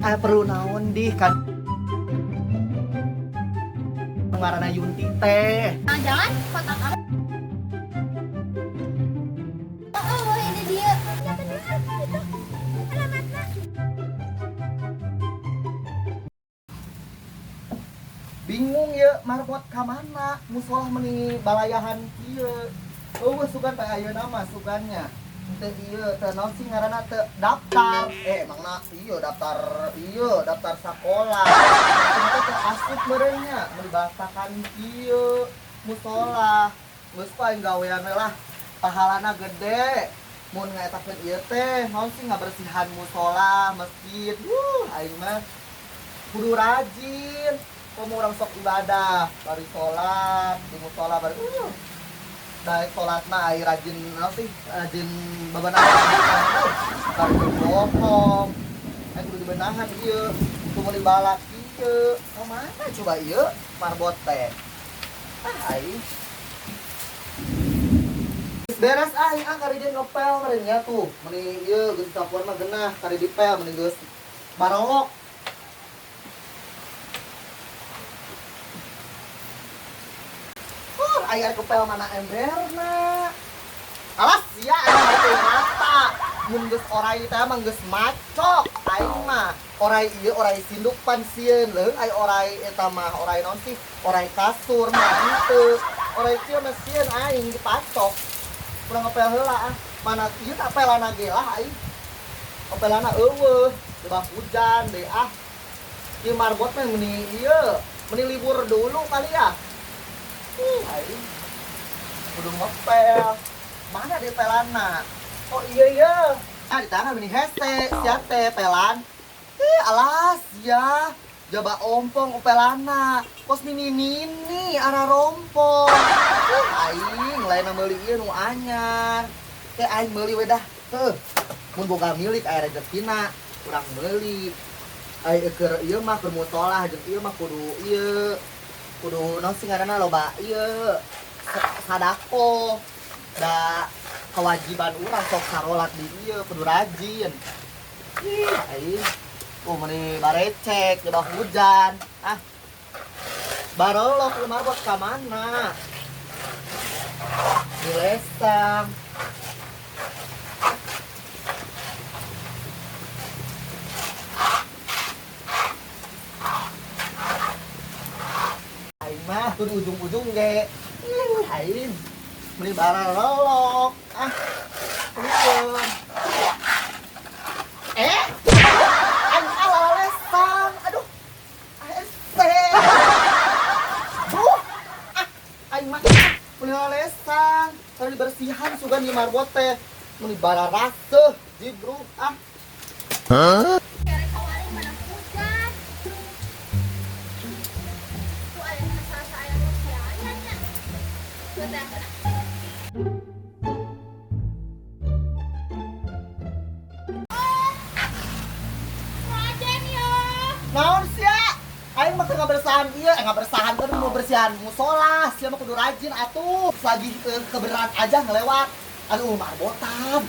Perlu naon di kan ngaranna Yunti teh. Jangan kotak amal. Oh, ini dia. Ya bener itu alamatnya. Bingung ya marbot ka mana, musolah meni balayahan kieu. Eueuh sugan teh ayeuna mah sugannya. Teu ieu teu naon sih ngaranna teu daftar. Emangna ieu daftar, ieu daftar sakola. Ternyata teu asup meureun nya, meuni bahasakan kieu musolah. Geus ku aing gawean we lah. Pahalana gede. Mun ngaetakeun ieu teh naon sih ngabersihan musola, masjid. Wuh, aing mah kudu rajin. Komo urang sok ibadah, bari sholat di musola bari daek sholatna ai rajin naon sih, rajin bebenah, bari bohong. Ai kudu dibenahan ieu, kudu meuli balak ieu. Ka mana coba ieu marbot teh? Ah, aing beres aing ah kari dia ngepel meureun nya tuh. Meuni ieu geus sapuan mah geunah kari dipel meuni geus barolok. Air kepel mana emberna. Alas sia aing mah mata. Mun geus orai teh mah geus macok aing mah. Orai ieu orai sinduk pan sieun leuh ai orai eta mah orai naon sih? Orai kasur mah henteu. Orai kieu mah sieun aing dipacok. Kurang ngepel heula ah. Mana ieu tak pelana ge lah aing. Ngepelana eueuh, debah hujan deui ah. Ieu marbot mah meuni ieu, meuni libur dulu kali ya. Aing kudu ngepel. Mana di pelana? Oh iya iya. Ah di tangan meni hese, sia teh pelan. Ih, alas ya. Jaba ompong pelana. Kos mini mini arah rompong. Ih, aing lain meuli ieu nu anyar. Teh aing meuli we dah. Heuh. Mun boga milik aya rezekina, urang meuli. Ai keur ieu mah keur musolah jeung ieu mah kudu ieu. Kudu naon sih ngaranna loba ieu sadako da kewajiban urang sok sarolat di ieu kudu rajin. Ih, aing tuh meuni barecek di bawah hujan. Ah. Barolok lu marbot ka mana? Di lesang. Aing mah tuh di ujung-ujung ge. Ih, aing beli barolok. Ah. Keluar. Aing ala lesang. Aduh. ASP. Duh. Ah, aing mah beli lesang. Kalau dibersihan sugan di marbot teh. Meuni bararaseuh jibruh ah. Hah? Mana hujan. Tuh aya asa-asa aya nu sianya nya. Rajen ya. Naon sia? Aing mah teu ngabersihan ieu, ngabersihan kan mau bersihan musola, sia mah kudu rajin atuh. Lagi kebenaran aja ngelewat. Aduh, marbotan.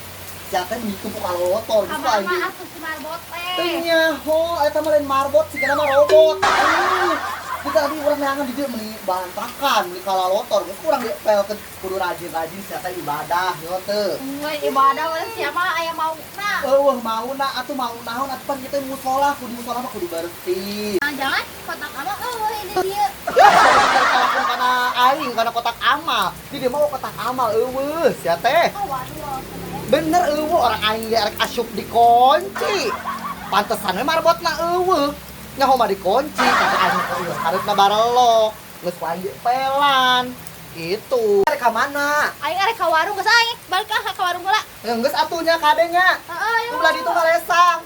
Sia teh ditumpuk kalolotor geus Kamar aing. mah atuh si marbot teh. Teu nyaho, eta mah lain marbot sigana mah robot. Aduh. Kita tadi urang neangan di dieu meuni bahantakan, meuni kalalotor. Geus kurang dipel ke kudu rajin-rajin sia teh ibadah nyaho teu. Euy, ibadah we sia mah aya mauna. Eueuh mauna atuh mau naon atuh pan kita musola, kudu musola mah kudu bersih. Jangan kotak amal eueuh ini dia. Kalahkeun kana aing kana kotak amal. Di dieu mah kotak amal eueuh sia teh. Oh, waduh. Bener eueuh orang aing ge rek asup dikunci. Pantesan we marbotna eueuh. Nyaho mah dikunci, tapi aing mah ieu hareupna barelok. Geus ku aing pelan. Gitu. Arek ka mana? Aing arek ka warung geus aing, balik ah ka warung heula. Geus atuh nya kade nya. Heeh, ayo. Ulah ditu kalesang.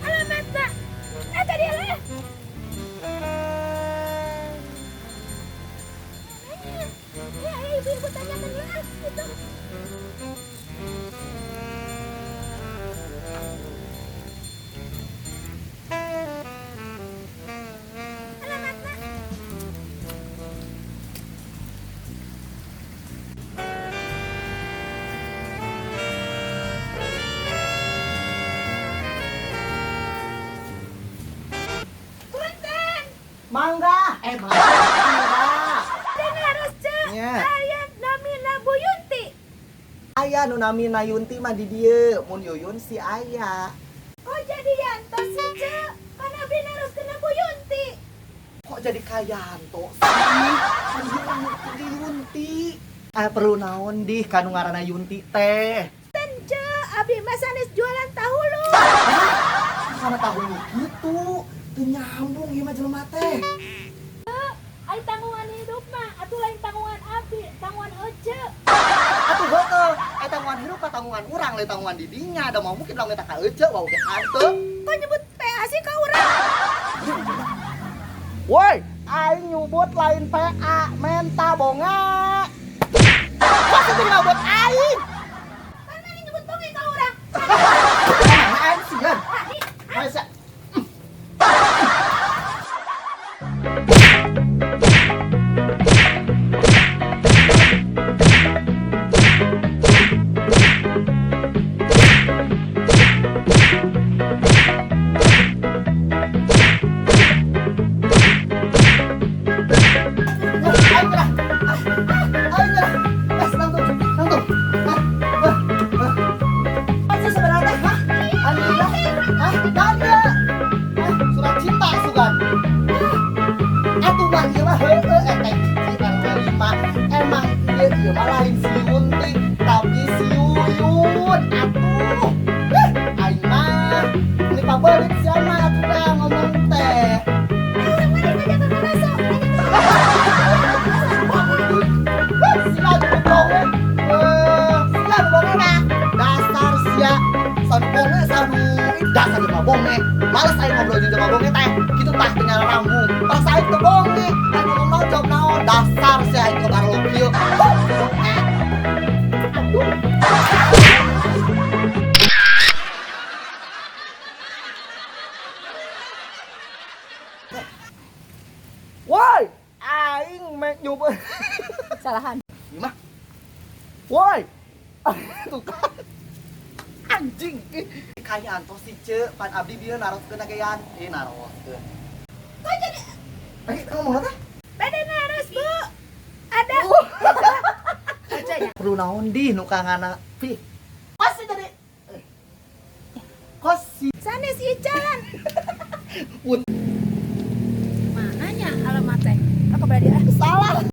Alamatna. Eta dia lah. Ya, ibu-ibu tanyakan lah itu. Emang Ira. Bade naros, Ce. Nya. Aya namina Bu Yunti. Aya nu namina Yunti mah di dieu, mun Yuyun si aya. Kok jadi Yanto sih, Ce? Kan abi naroskeun Bu Yunti. Kok jadi kayanto sih? Kan ieu mah nu Yunti. Ah, perlu naon dih kanu ngaranna Yunti teh? Ten, Ce, abi mah sanes jualan tahulu. Karena tahu gitu, teu nyambung ieu mah jelema teh. Ai tanggungan hidup mah atuh lain tanggungan abi, tanggungan Ece. Atuh heueuh, eta tanggungan hidup mah tanggungan urang, lain tanggungan didinya. Da mau mungkin lamun eta ka Ece, wah oge hanteu. Kok nyebut PA sih ka urang? Woi, aing nyebut lain PA, menta bonga. Kok jadi ngabot aing? Kan mana nyebut bonge ka urang? Mana aing sieun? Wah, ih, Masa. Aing nyerah. Aing nyerah. Eh, nangtung, nangtung. Ah, ah, ah. Apa sih sebenarnya? Hah? Alhamdulillah. Hah? Ganda. Hah? Surat cinta sugan. Atuh mah ieu mah heueuh eta hiji RW 5. Emang ieu ieu mah lain si Yunti, tapi si Yuyun. Atuh. Eh, aing mah ini pabelit sia mah atuh dah ngomong teh. Urang mana ngajak ke baso? Sia nu bonge. Eh, sia nu bonge na. Dasar sia. Sanu bonge sanu dasar jelema bonge. Males aing ngobrol jeung jelema bonge teh. Kitu tah teu rambung. Pas aing teu bonge, aing ngomong naon jawab naon. Dasar sia aing ke barlo kieu. Bonge. Aduh. Woi, aing mek nyoba. Salahan. Gimana? Woi. Tuh kan. Anjing. Kayak antos sih, Ce. Pan abdi bieu naroskeun ge yan. Eh, naroskeun. Kok jadi Eh, ngomong teh? bade naros, Bu? Ada. Ece nya. Perlu naon dih nu kangana pi. Pasti jadi kos si Sanes Ican. Un Mananya alamat teh? Aku berada salah.